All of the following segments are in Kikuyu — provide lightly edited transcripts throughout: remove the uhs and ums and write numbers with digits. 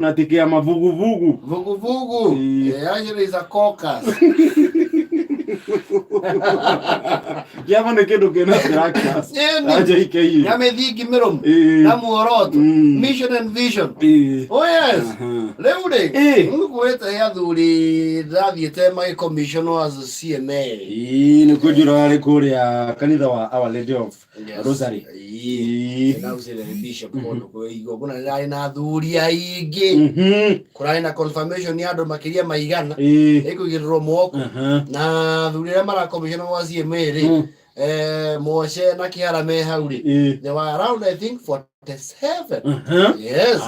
Na ti kĩama vuguvugu. Vuguvugu. Actually is a caucus. Kĩama nĩ kĩndũ kĩna structures. Ĩni. Aja IKU. Na mĩthingi mĩrũmu. Na muoroto. Mission and vision. Oh yes. Rĩu rĩ, ngwĩte athuri ndĩrathiĩte magĩcommissionwo as CMA. Ĩĩ, nĩkuo njũraga rĩ kũrĩa kanitha wa Our Lady of Rosary. Ndĩraugire bishop kũndũ kwĩ igongona rĩrarĩ na athuri aingĩ. Kũrarĩ na confirmation ya andũ makĩria ma 100 ĩkũigĩrĩrwo moko. Na athuri arĩa marakomishonwo gwa CMA rĩ, Moshe na Kĩhara me hau rĩ, they were around, I think, 47. Yes.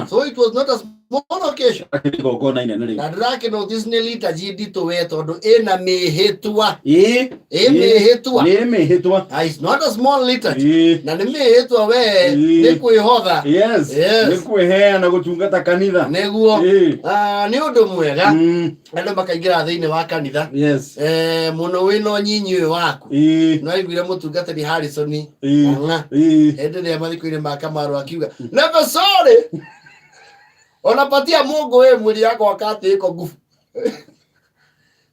So it was not a small occasion. Akĩrĩ igongona inene rĩu. Na ndĩrakĩ notice nĩ liturgy nditũ we tondũ ĩna mĩhĩtwa. Ĩ mĩhĩtwa. Nĩ mĩhĩtwa. Ah, it's not a small liturgy. Na nĩ mĩhĩtwa we nĩ kwĩhotha. Yes. Yes. Nĩ kwĩheana gũtungata kanitha. Nĩguo. Ah, nĩ ũndũ mwega andũ makaingĩra thĩinĩ wa kanitha. Mũno wĩna ũnyinyi ũyũ waku. No aiguire mũtungatĩri Harrison Ng'ang'a hĩndĩ ĩrĩa mathiko-inĩ ma Kamaru akiuga never sorry, unapatia Mungu wewe mwili yako wakati iko nguvu,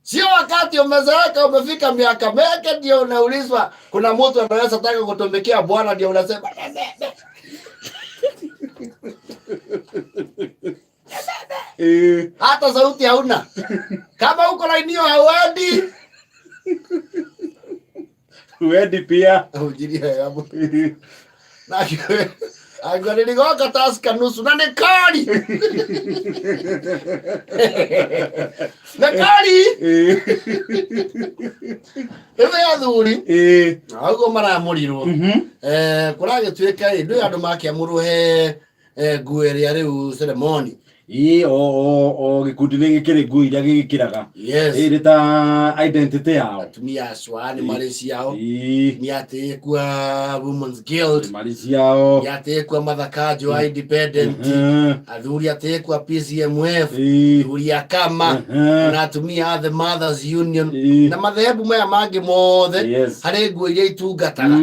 sio wakati umezeeka, umefika miaka mingi ndio unaulizwa kuna mtu anaweza taka kutumikia Bwana ndio unasema "Ne, ne, ne." Hata sauti hauna, kama uko lainio hauendi. Huendi pia. Ujiria wega mũno. Na akiuga niligonga Tusker nusu na nĩ kari, nĩ kari. Rĩu athuri ũguo maramũrirwo. Kũragĩtuĩka ĩ ndũĩ andũ makĩamũrwo he nguo ĩrĩa rĩu ceremony. Ĩĩ, o gĩkundi nĩ gĩkĩrĩ nguo iria gĩgĩkĩraga. Ĩrĩ ta identity yao. Atumia acwa nĩ marĩ ciao. Atumia atĩĩku a Women's Guild. Marĩ ciao. Atumia atĩĩku a Mathakanjo a Independent. Athuri atĩĩku a PCMF. Athuri a Kama. Na atumia a the Mothers Union. Na madhehebu maya mangĩ mothe. Harĩ nguo iria itungataga.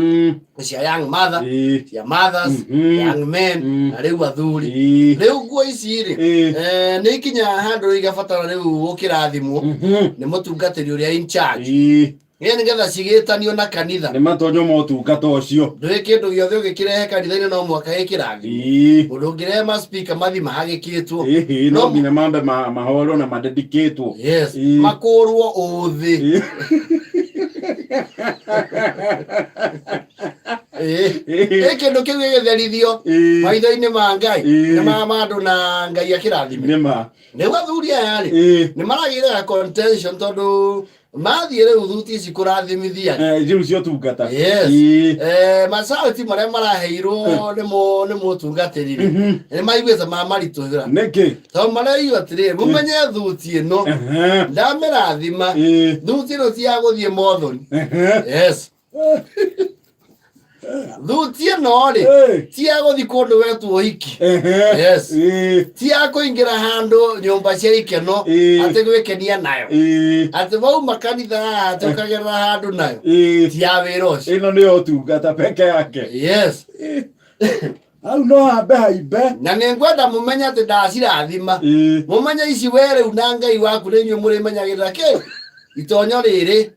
Cia young mother, cia mothers, young men, na rĩu athuri. Rĩu nguo ici rĩ, nĩ ikinyaga handũ igabatara rĩu gũkĩrathimwo nĩ mũtungatĩri ũrĩa in charge. Nĩ nĩgetha cigĩtanio na kanitha. Nĩ matonyo motungata ũcio. Ndũĩ kĩndũ gĩothe ũgĩkĩrehe kanitha-inĩ no mũhaka gĩkĩrathimwo. Ũndũ ũngĩrehe ma speaker mathi mahagĩkĩtwo. Ĩhĩ, no nginya mambe mahorwo na madedicatwo. Yes. Makũrwo ũthĩ. Ĩ kĩndũ kĩu gĩgĩtherithio maitho-inĩ ma Ngai na ma andũ na Ngai akĩrathime. Nĩma. Rĩu athuri aya rĩ, nĩ maragĩrĩra contention tondũ mathiĩ rĩu thuti ici kũrathimithia rĩ. Rĩu cio tungata. Yes. Masauti marĩa maraheirwo nĩ mũtungatĩri rĩ, nĩ maiguĩte ma maritũhĩra. Nĩkĩ? Tondũ mareirwo atĩrĩrĩ, mũmenye thuti ĩno ndamĩrathima, thuti ĩno ti ya gũthiĩ mothoni. Yes. Thuti ĩno rĩ, ti ya gũthiĩ kũndũ wetwo ũhiki. Yes. Ti ya kũingĩra handũ nyũmba cia ikeno atĩ gwĩkenia nayo. Atĩ wauma kanitha haha atĩ ũkagerera handũ nayo. Ti ya wĩra ũcio. Ĩno nĩyo ũtungata peke yake. Yes. Hau no hambe haimbe. Na nĩ ngwenda mũmenye atĩ ndacirathima. Mũmenye ici we rĩu na Ngai waku nĩ inyuĩ mũrĩmenyagĩrĩra kĩ itonyo rĩrĩ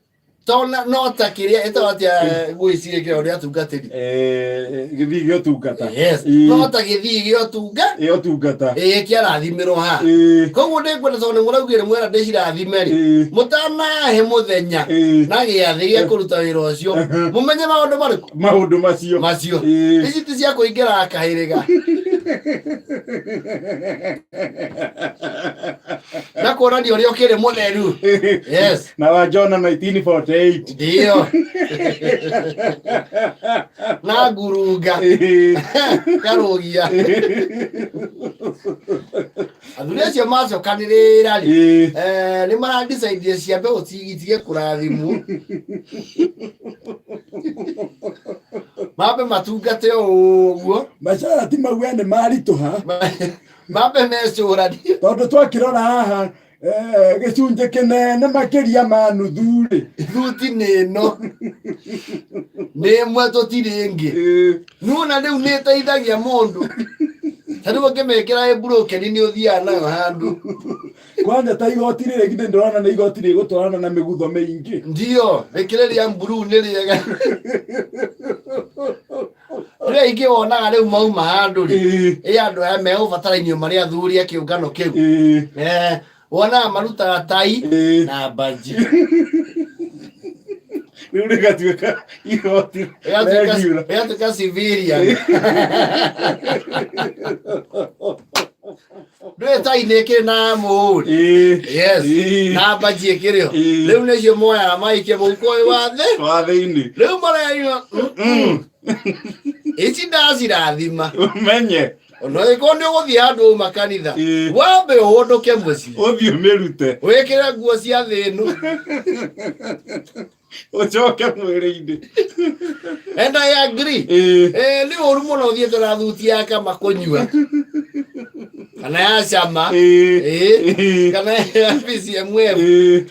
tona no ta kĩrĩa ĩtagwo atĩa nguo ici gĩkĩragwo nĩ atungatĩri. Gĩthii gĩa ũtungata. Yes. No ta gĩthii gĩa ũtunga. Gĩa ũtungata. Ĩĩ, kĩarathimirwo haha. Koguo ndĩkwenda tondũ nĩ mũraugire mwera ndĩcirathime rĩ, mũtanahe mũthenya na gĩathĩ gĩa kũruta wĩra ũcio, mũmenye maũndũ marĩkũ? Maũndũ macio. Macio. Ici ti cia kũingĩra kahĩrĩga na kuonania ũrĩa ũkĩrĩ mũtheru. Yes. Na wa Jona 1948. Ndio. Na ngurunga. Karũgia. Athuri acio macokanĩrĩra rĩ, nĩ maradecide ciambe itige kũrathimwo. Mambe matungate o ũguo. Macarati mau we nĩ maritũha. Mambe mecũranie. Tondũ twakĩrora haha gĩcunjĩ kĩnene makĩria ma nuthu rĩ. Thuti nĩ ĩno. Nĩ ĩmwe tũtirĩ ĩngĩ. Nĩwona rĩu nĩ ĩteithagia mũndũ. Ta rĩu ũngĩmĩkĩra ĩ broken nĩ ũthiaga nayo handũ. Kwanja ta igoti rĩrĩ githĩ ndĩrona nĩ igoti rĩgũtwarana na mĩgutho mĩingĩ. Ndio, rĩkĩrĩ rĩa mburuu nĩ rĩega. Rĩu aingĩ wonaga rĩu mauma handũ rĩ, ĩ andũ aya megũbatarainie marĩ athuri a kĩũngano kĩu. Eh, wonaga marutaga tai na mbanji. Rĩu rĩgatuĩka igoti regular. Ĩgatuĩka civilian. Ndũĩ tai nĩ ĩkĩrĩ na mũhũri. Yes. Na mbanji ĩkĩrĩ ho. Rĩu nĩcio moyaga maikia mũhuko ũyũ wa thĩ. Wa thĩinĩ. Rĩu mareyua ici ndacirathima. Ũmenye. Ona ĩkorwo nĩ ũgũthiĩ handũ uma kanitha. Wambe ũhũndũke mũciĩ. Ũthiĩ ũmĩrute. Wĩkĩre nguo cia thĩ ĩno. Ũcoke mwĩrĩ-inĩ. And I agree. Eh, nĩ ũru mũno ũthiĩte na thuti ya kama kũnyua. Kana ya cama. Kana ya PCMF.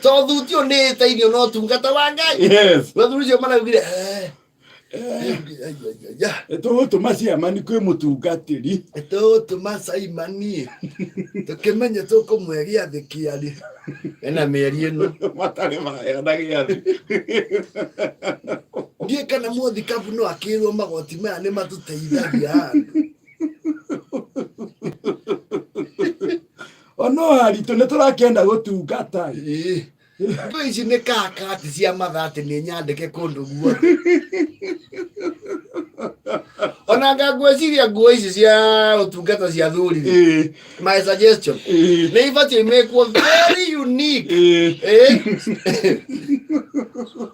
To thuti ũyũ nĩ ĩtainio na ũtungata wa Ngai. Yes. Athuri ũcio maraugire eh, Tũgũtũma ciamani kwĩ mũtungatĩri. Tũgũtũma Caimani tũkĩmenye tũkũmwe gĩathĩ kĩarĩ. Ena mĩeri ĩno. Matarĩ maheana gĩathĩ. Ndiĩ kana mũthikabu no akĩrwo magoti maya nĩ matũteithagia handũ. Ono aritũ nĩ tũrakĩenda gũtungata. Ĩĩ. Nguo ici nĩ kakati cia mathaa atĩ nĩ nyandĩke kũndũ guothe. Ona nga ngwĩciria nguo ici cia ũtungata cia thuri rĩ, my suggestion nĩ ibatiĩ imĩkwo very unique.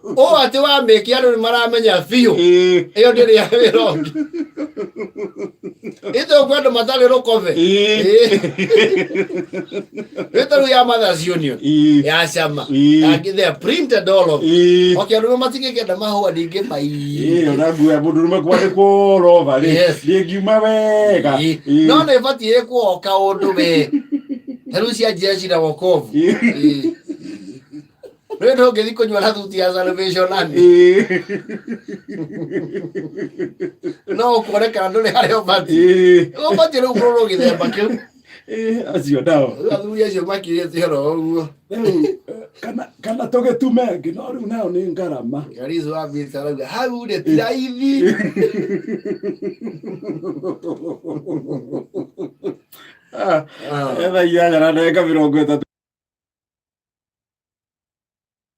Ũũ atĩ wamĩkia andũ nĩ maramenya biũ ĩyo ndĩrĩ ya wĩra ũngĩ. Ĩtũ kwĩ andũ matarĩ rũkobe. Ĩtũ rĩu ya Mothers Union ya cama. They are printed all over. Okay, andũ matingĩkĩenda mahũa ningĩ maingĩ. Ona nguo ya mũndũrũme kwandĩkwo rova rĩ Yes. ndĩngiuma wega. No nĩ ĩbatiĩ ĩkwo o kaũndũ we. Ta rĩu cia jeshi na wokovu. Rĩu ndũngĩthiĩ kũnyua na thuti ya Salvation Army. No ũkuonekana ndũrĩ harĩa ũbatiĩ. Ũbatiĩ rĩu ũkorwo gĩthemba kĩu. Acio nao. Rĩu athuri acio makirĩte oro ũguo. Rĩu, kana tũgĩtume ĩngĩ no rĩu nayo nĩ ngarama. Garizo wa Vita arauga hau rĩ ti raithi. Etha 8:30.